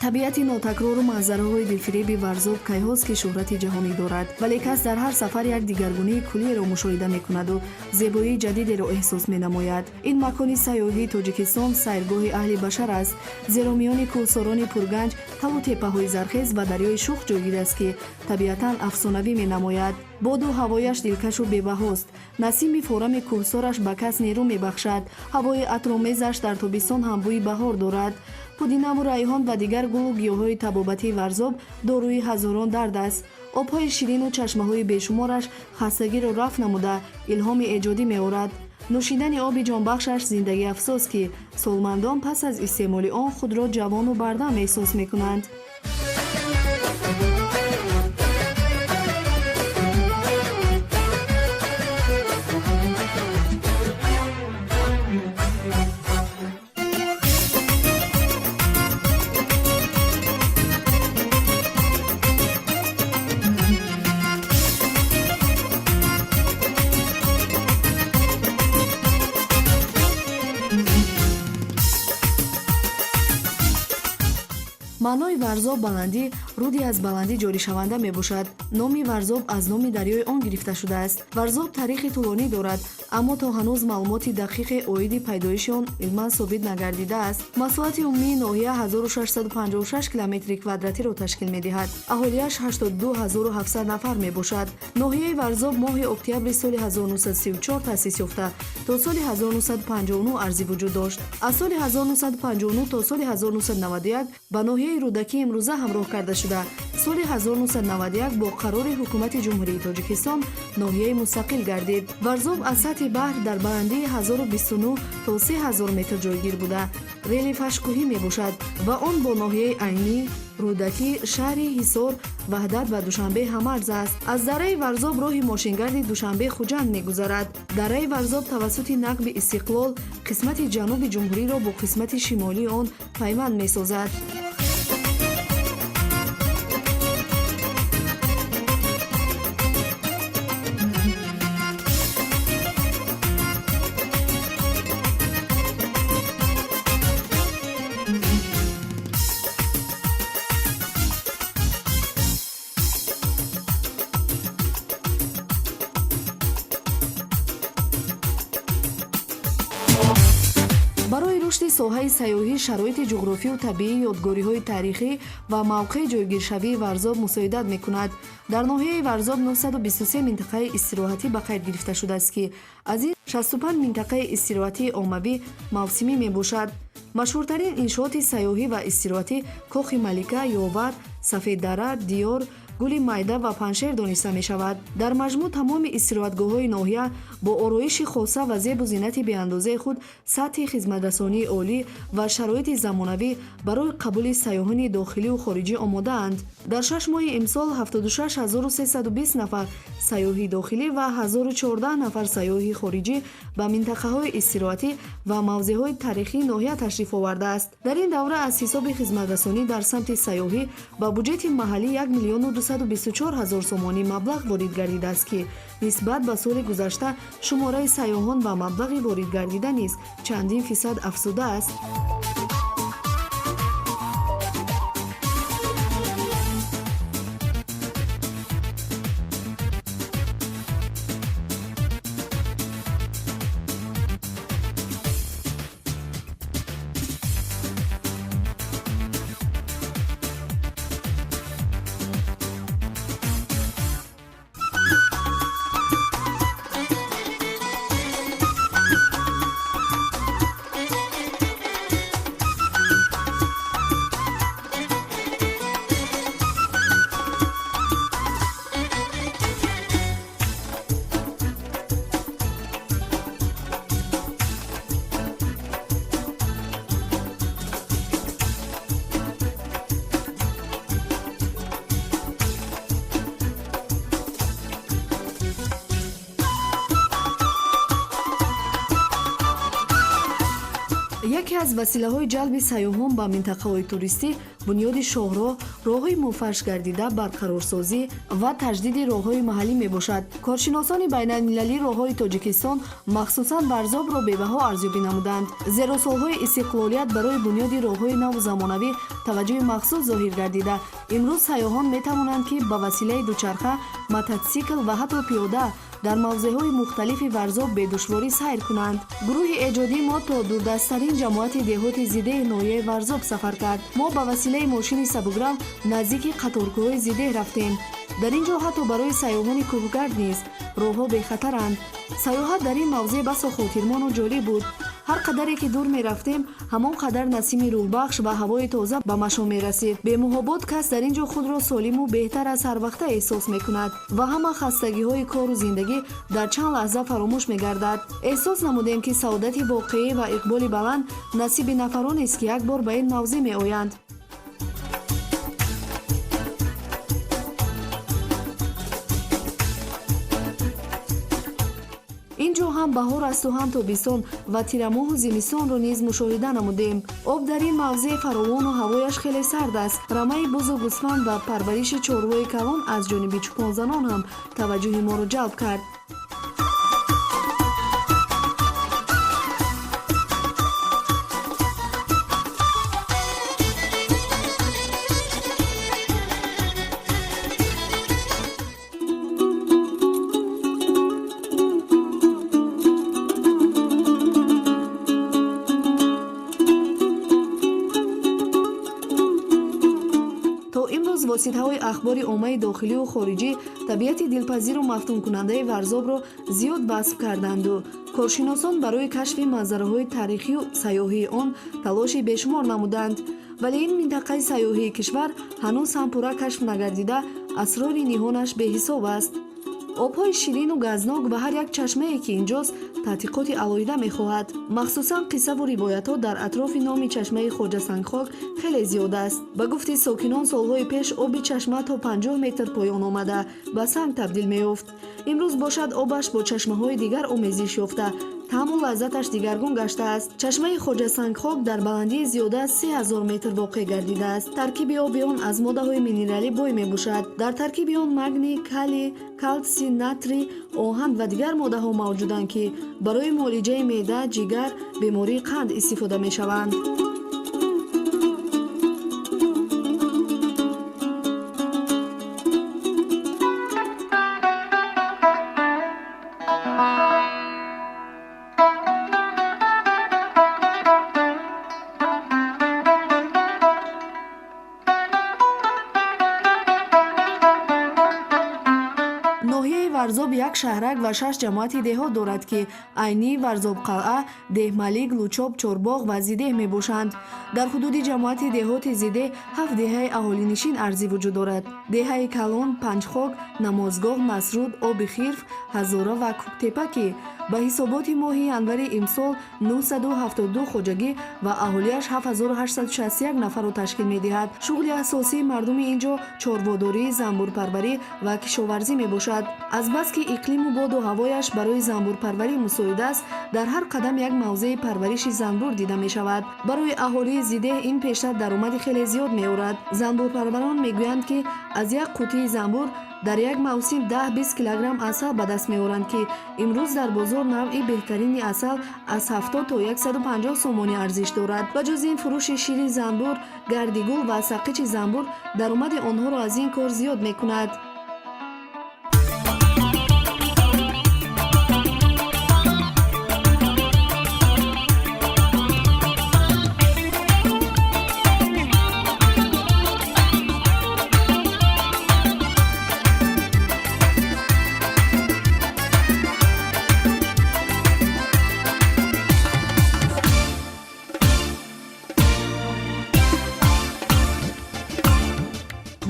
Табиати нотакрору манзараҳои дилфиреби Варзоб кайҳост, ки шӯҳрати ҷаҳонӣ дорад, вале кас дар ҳар сафар як дигаргунии куллиеро мушоҳида мекунаду зебоии ҷадидеро эҳсос менамояд. Ин макони сайёҳии Тоҷикистон сайргоҳи аҳли башар аст, зеро миёни кӯҳсорони пурганҷ, талу теппаҳои зархез ва дарёи шух ҷойгир аст, ки табиатан афсонавӣ менамояд. Боду ҳавояш дилкашу бебаҳост. Насими форами кӯҳсораш ба кас нерӯ мебахшад. Ҳавои атромезаш дар тобистон ҳам бӯи баҳор дорад. Пудинаву райҳон ва дигар гулу гиёҳҳои табобатии Варзоб доруи ҳазорон дард аст. Обҳои ширину чашмаҳои бешумораш хастагиро рафъ намуда, илҳоми эҷодӣ меорад. Нӯшидани оби ҷонбахшаш зиндагиафзост, ки солмандон пас аз истеъмоли он худро ҷавону бардам эҳсос мекунанд. Маънои Варзоб баландӣ, руди аз баландӣ ҷоришаванда мебошад. Номи Варзоб аз номи дарёи он гирифта шудааст. Варзоб таърихи тӯлонӣ дорад, аммо то ҳанӯз маълумоти дақиқе оиди пайдоиши он илман собит нагардидааст. Масоҳати умумии ноҳия 1656 километри квадратиро ташкил медиҳад. Аҳолиаш 82 700 нафар мебошад. Ноҳияи Варзоб моҳи октябри соли 1934 таъсис ёфта, то соли 1959 арзи вуҷуд дошт. Аз соли 1959 то соли 1991 ба ноҳияи Рӯдакӣ имрӯза ҳамроҳ карда шуда, соли 1991 бо қарори Ҳукумати Ҷумҳурии Тоҷикистон ноҳияи мустақил гардид. Варзоб аз сатҳи баҳр дар баландии 1029 то 3000 метр ҷойгир буда, релефаш кӯҳӣ мебошад ва он бо ноҳияи Айнӣ, Рӯдакӣ, шаҳри Ҳисор, Ваҳдат ва Душанбе ҳамарз аст. Аз дараи Варзоб роҳи мошингарди Душанбе Хуҷанд мегузарад. Дараи Варзоб тавассути нақби Истиқлол қисмати ҷануби ҷумҳуриро бо қисмати шимолии он пайванд месозад. Барои рушди соҳаи сайёҳӣ шароити ҷуғрофию табиӣ, ёдгориҳои таърихӣ ва мавқеи ҷойгиршавии Варзоб мусоидат мекунад. Дар ноҳияи Варзоб 923 минтақаи истироҳатӣ ба қайд гирифта шудааст, ки аз ин 65 минтақаи истироҳатии оммавӣ мавсимӣ мебошад. Машҳуртарин иншооти сайёҳӣ ва истироҳатӣ Кохи Малика, Ёвар, Сафеддара, Диёр, Гули Майда ва Паншер дониста мешавад. Дар маҷмӯъ тамоми истироҳатгоҳҳои ноҳия бо ороиши хоса ва зебу зинати беандозаи худ, сатҳи хизматрасонии олӣ ва шароити замонавӣ барои қабули сайёҳони дохилию хориҷӣ омодаанд. Дар 6 моҳи имсол 76 320 нафар сайёҳи дохилӣ ва 1014 нафар сайёҳи хориҷӣ ба минтақаҳои истироҳатӣ ва мавзеъҳои таърихии ноҳия ташриф овардааст. Дар ин давра аз ҳисоби хизматрасонӣ дар самти сайёҳӣ ба буҷети маҳаллӣ 1 миллиону 224 ҳазор сомонӣ маблағ ворид гардидааст, ки нисбат ба соли гузашта шумораи сайёҳон ва маблағи воридгардида низ чандин фисад афзудааст. Яке аз василаҳои ҷалби сайёҳон ба минтақаҳои туристӣ бунёди шоҳроҳ, роҳҳои муфарш гардида, барқарорсозӣ ва таҷдиди роҳҳои маҳаллӣ мебошад. Коршиносони байналмилалӣ роҳҳои Тоҷикистон, махсусан Варзобро бебаҳо арзёбӣ намуданд, зеро солҳои истиқлолият барои бунёди роҳҳои наву замонавӣ таваҷҷӯҳи махсус зоҳир гардида, имрӯз сайёҳон метавонанд, ки ба василаи дучарха, мототсикл ва ҳатто пиёда дар мавзеъҳои мухталифи Варзоб бедушворӣ сайр кунанд. Гурӯҳи эҷодии мо то дурдасттарин ҷамоати деҳоти Зидеҳ ноҳияи Варзоб сафар кард. Мо ба василаи мошини сабукрав наздики қаторкӯҳҳои Зидеҳ рафтем. Дар ин ҷо ҳатто барои сайёҳони кӯҳгард низ роҳҳо бехатаранд. Сайёҳат дар ин мавзеъ басо хотирмону ҷолиб буд. Ҳар қадаре ки дур мерафтем, ҳамон қадар насими рӯҳбахш ва ҳавои тоза ба машом мерасид. Бемуҳобот кас дар ин ҷо худро солиму беҳтар аз ҳарвақта эҳсос мекунад ва ҳама хастагиҳои кору зиндагӣ дар чанд лаҳза фаромӯш мегардад. Эҳсос намудем, ки саодати воқеӣ ва иқболи баланд насиби нафаронест, ки як бор ба ин мавзеъ меоянд. Ин ҷо ҳам баҳор асту ҳам тобистон ва тирамоҳу зимистонро низ мушоҳида намудем. Об дар ин мавзеъ фаровону ҳавояш хеле сард аст. Рамаи бузу гӯсфанд ва парвариши чорвои калон аз ҷониби чӯпонзанон ҳам таваҷҷӯҳи моро ҷалб кард. То имрӯз воситаҳои ахбори оммаи дохилию хориҷӣ табиати дилпазиру мафтункунандаи Варзобро зиёд васф карданду коршиносон барои кашфи манзараҳои таърихию сайёҳии он талоши бешумор намуданд. Вале ин минтақаи сайёҳии кишвар ҳанӯз ҳам пурра кашф нагардида, асрори ниҳонаш беҳисоб аст. Обҳои ширину газнок ва ҳар як чашмае, ки инҷост, таҳқиқоти алоҳида мехоҳад. Махсусан қиссаву ривоятҳо дар атрофи номи чашмаи Хоҷа Сангхок хеле зиёд аст. Ба гуфти сокинон, солҳои пеш оби чашма то 50 метр поён омада, ба санг табдил меёфт. Имрӯз бошад, обаш бо чашмаҳои дигар омезиш ёфта, таъму лаззаташ дигаргун гаштааст. Чашмаи Хоҷа Сангхок дар баландии зиёда аз 3000 метр воқеъ гардидааст. Таркиби оби он аз моддаҳои минералӣ бой мебошад. Дар таркиби он магний, калий, калтсий, натрий, оҳан ва дигар моддаҳо мавҷуданд, ки барои муолиҷаи меъда, ҷигар, бемории қанд истифода мешаванд. Ноҳияи Варзоб як шаҳрак ва шаш ҷамоати деҳот дорад, ки Айнӣ, Варзобқалъа, Деҳмалик, Лучоб, Чорбоғ ва Зидеҳ мебошанд. Дар ҳудуди ҷамоати деҳоти Зидеҳ ҳафт деҳаи аҳолинишин арзӣ вуҷуд дорад: деҳаи Калон, Панҷхок, Намозгоҳ, Масруд, Оби Хирф, Ҳазора ва Кӯктепа, ки ба ҳисоботи моҳи январи имсол 972 хоҷагӣ ва аҳолиаш 7861 нафарро ташкил медиҳад. Шуғли асосии мардуми ин ҷо чорводорӣ, занбурпарварӣ ва кишоварзӣ мебошад. Азбаски иқлиму боду ҳавояш барои занбурпарварӣ мусоид аст, дар ҳар қадам як мавзеи парвариши занбур дида мешавад. Барои аҳолии Зидеҳ ин пеша даромади хеле зиёд меорад. Занбурпарварон мегӯянд, ки аз як қутии занбур дар як мавсим 10-20 килограмм асал ба даст меоранд, ки имрӯз дар бозор навъи беҳтарини асал аз 70 то 150 сомонӣ арзиш дорад. Ба ҷуз ин, фурӯши шири занбур, гарди гул ва саққичи занбур даромади онҳоро аз ин кор зиёд мекунад.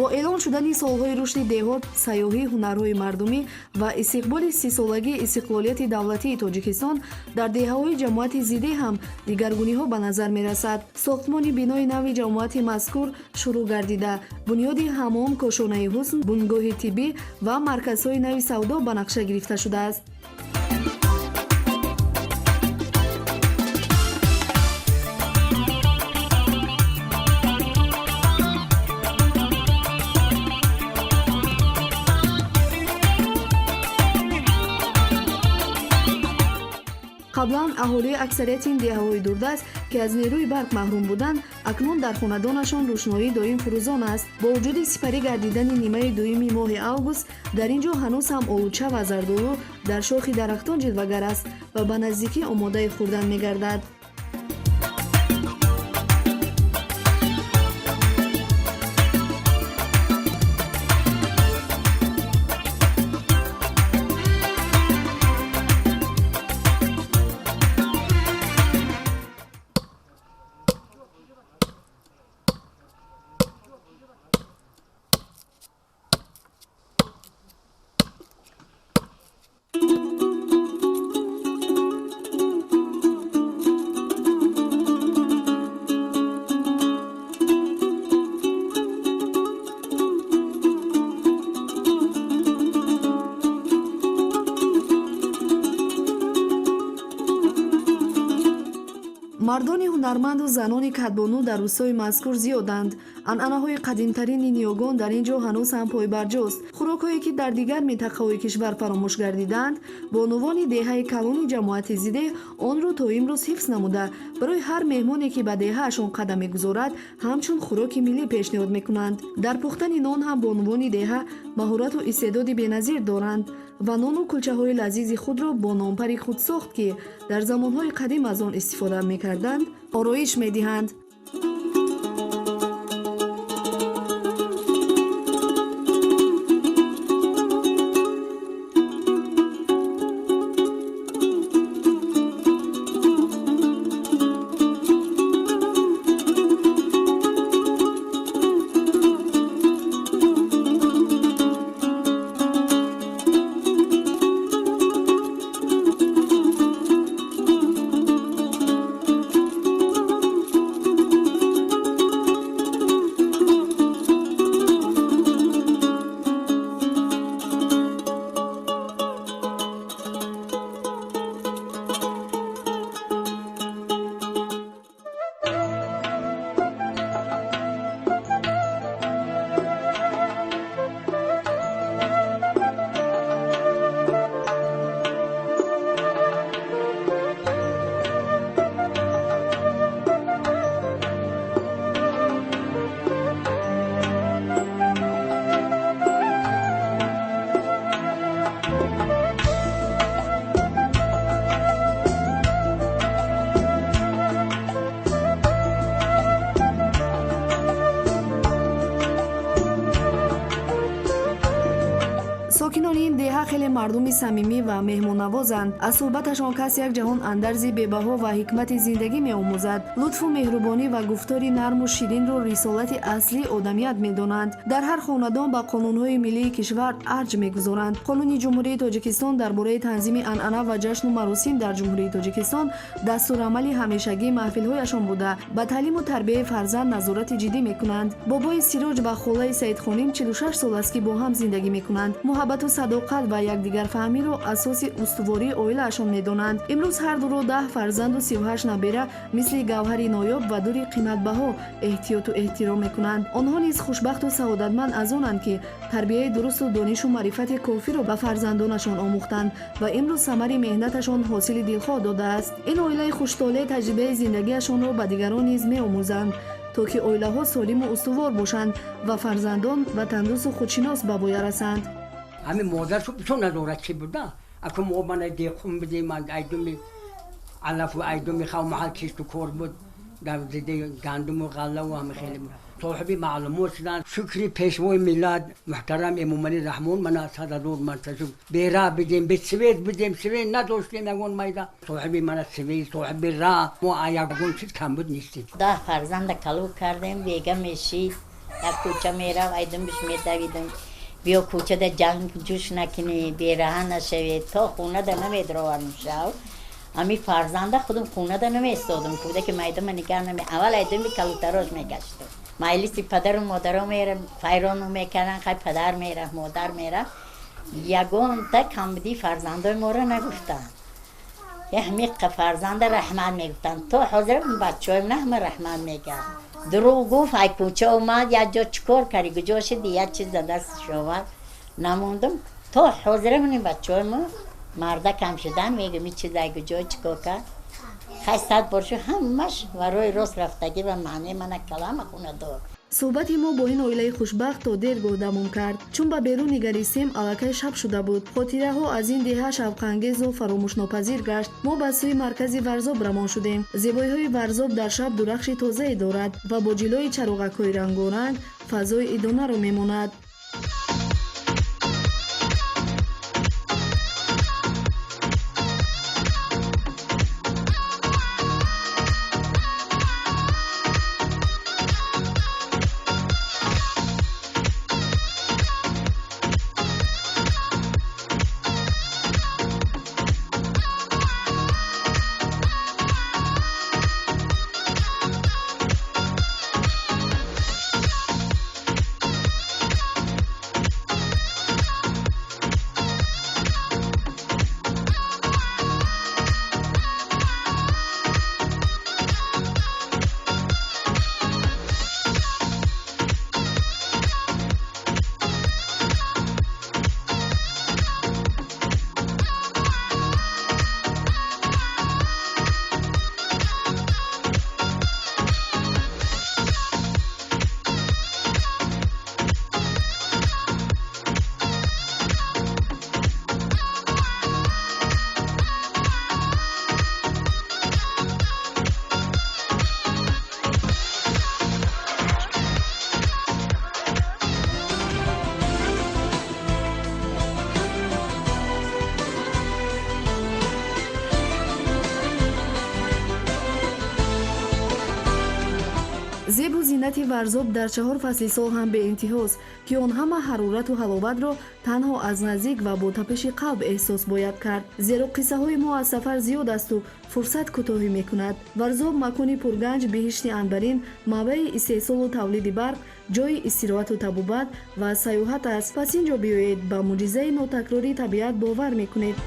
Бо эълон шудани солҳои рушди деҳот, сайёҳӣ, ҳунарҳои мардумӣ ва истиқболи 30-солагии истиқлолияти давлатии Тоҷикистон дар деҳаҳои ҷамоати Зидеҳ ҳам дигаргуниҳо ба назар мерасад. Сохтмони бинои нави ҷамоати мазкур шурӯъ гардида, бунёди ҳаммом, кошонаи ҳусн, бунгоҳи тиббӣ ва марказҳои нави савдо ба нақша гирифта шудааст. Аҳолии аксарияти ин деҳаҳои дурдаст, ки аз нерӯи барқ маҳрум буданд, акнун дар хонадонашон рӯшноии доим фурӯзон аст. Бо вуҷуди сипарӣ гардидани нимаи дуюми моҳи август, дар ин ҷо ҳанӯз ҳам олуча ва зардолу дар шохи дарахтон ҷилвагар аст ва ба наздикӣ омодаи хӯрдан мегардад. Мардони ҳунарманду занони кадбону дар рӯстои мазкур зиёданд. Анъанаҳои қадимтарини ниёгон дар ин ҷо ҳанӯз ҳам пойбарҷост. Хӯрокҳое, ки дар дигар минтақаҳои кишвар фаромӯш гардидаанд, бонувони деҳаи калони ҷамоати Зидеҳ онро то имрӯз ҳифз намуда, барои ҳар меҳмоне, ки ба деҳаашон қадам мегузорад, ҳамчун хӯроки миллӣ пешниҳод мекунанд. Дар пухтани нон ҳам бонувони деҳа маҳорату истеъдоди беназир доранд ва нону кулчаҳои лазизи худро бо нонпари худсохт, ки дар замонҳои қадим аз он истифода мекарданд, ороиш медиҳанд. Сокинони ин деҳа хеле мардуми самимӣ ва меҳмоннавозанд. Аз суҳбаташон кас як ҷаҳон андарзи бебаҳо ва ҳикмати зиндагӣ меомӯзад. Лутфу меҳрубонӣ ва гуфтори нарму ширинро рисолати аслии одамият медонанд. Дар ҳар хонадон ба қонунҳои миллии кишвар арҷ мегузоранд. Қонуни Ҷумҳурии Тоҷикистон дар бораи танзими анъана ва ҷашну маросим дар Ҷумҳурии Тоҷикистон дастурамали ҳамешагии маҳфилҳояшон буда, ба таълиму тарбияи фарзанд назорати ҷиддӣ мекунанд. Бобои Сироҷ ва холаи Саидхоним 46 сол аст, ки бо ҳам зиндагӣ мекунанд. Муҳаббату садоқат ва якдигарфаҳмиро асоси устувории оилаашон медонанд. Имрӯз ҳар дуро 10 фарзанду 38 набера мисли гавҳари ноёб ва дури қиматбаҳо эҳтиёту эҳтиром мекунанд. Онҳо низ хушбахту саодатманд аз онанд, ки тарбияи дурусту донишу маърифати кофиро ба фарзандонашон омӯхтанд ва имрӯз самари меҳнаташон ҳосили дилхоҳ додааст. Ин оилаи хуштолеъ таҷрибаи зиндагиашонро ба дигарон низ меомӯзанд, то ки оилаҳо солиму устувор бошанд ва фарзандон ватандӯсту худшинос ба воя расанд. Ҳамин модаршу бисёр назоратчӣ буда. Аку мо мана деҳқон будем, айдуми алафу айдуми хав маҳал кишту кор буд, дар зиди гандуму ғаллаву ҳама хеле буд. Соҳиби маълумот шуданд. Шукри пешвои миллат муҳтарам Эмомалӣ Раҳмон, мана 100 000 марта шукр. Бераҳ бидем, бесвет бидем, свет надоштем ягон майда. Соҳиби мана свет, соҳиби раҳ, мо ягон чиз камбуд нестем. 10 фарзанда калӯ кардем, бега мешид, як кӯча мерав, айдумбиш медавидем. Биё, кӯчада ҷанг ҷӯш накунӣ, бераҳа нашавед. То хонада намедроварм шав. Ами фарзанда худум хонада намеистодум, кӯдаки майдума нигаҳ наме. Аввал айдуми калутарош мегаштум. Маҷлиси падару модаро мера, файрону мекарданд, хай падар мерафт, модар мерафт. Ягонта камбудии фарзандои моро нагуфтанд. Ҳамиқа фарзанда раҳмат мегуфтанд. То ҳозир бачаҳои ман ҳама раҳмат мегӯянд. Дурӯғ гуфт, ай кӯча омад, як ҷо чӣ кор кардӣ, куҷо шуди, як чиз да дасташ овард. Намондум. То ҳозира ман бачаҳои мо мардакам шудан, мегӯм ин чиз ай куҷо чӣ кор кард. Хай, 100 бор шуд, ҳамаш варои рост рафтагӣ ва маънии мана калама хона дор. Суҳбати мо бо ин оилаи хушбахт то дергоҳ давом кард. Чун ба берун нигаристем, аллакай шаб шуда буд. Хотираҳо аз ин деҳа шавқангезу фаромӯшнопазир гашт. Мо ба сӯи маркази Варзоб равон шудем. Зебоиҳои Варзоб дар шаб дурахши тозае дорад ва бо ҷилои чароғакҳои рангоранг фазои идонаро мемонад. Зебу зинати Варзоб дар чаҳор фасли сол ҳам беинтиҳост, ки он ҳама ҳарорату ҳаловатро танҳо аз наздик ва бо тапиши қалб эҳсос бояд кард, зеро қиссаҳои мо аз сафар зиёд асту фурсат кӯтоҳӣ мекунад. Варзоб макони пурганҷ, биҳишти анбарин, манбаи истеҳсолу тавлиди барқ, ҷойи истироҳату табобат ва сайёҳат аст. Пас ин ҷо биёед, ба мӯъҷизаи нотакрории табиат бовар мекунед.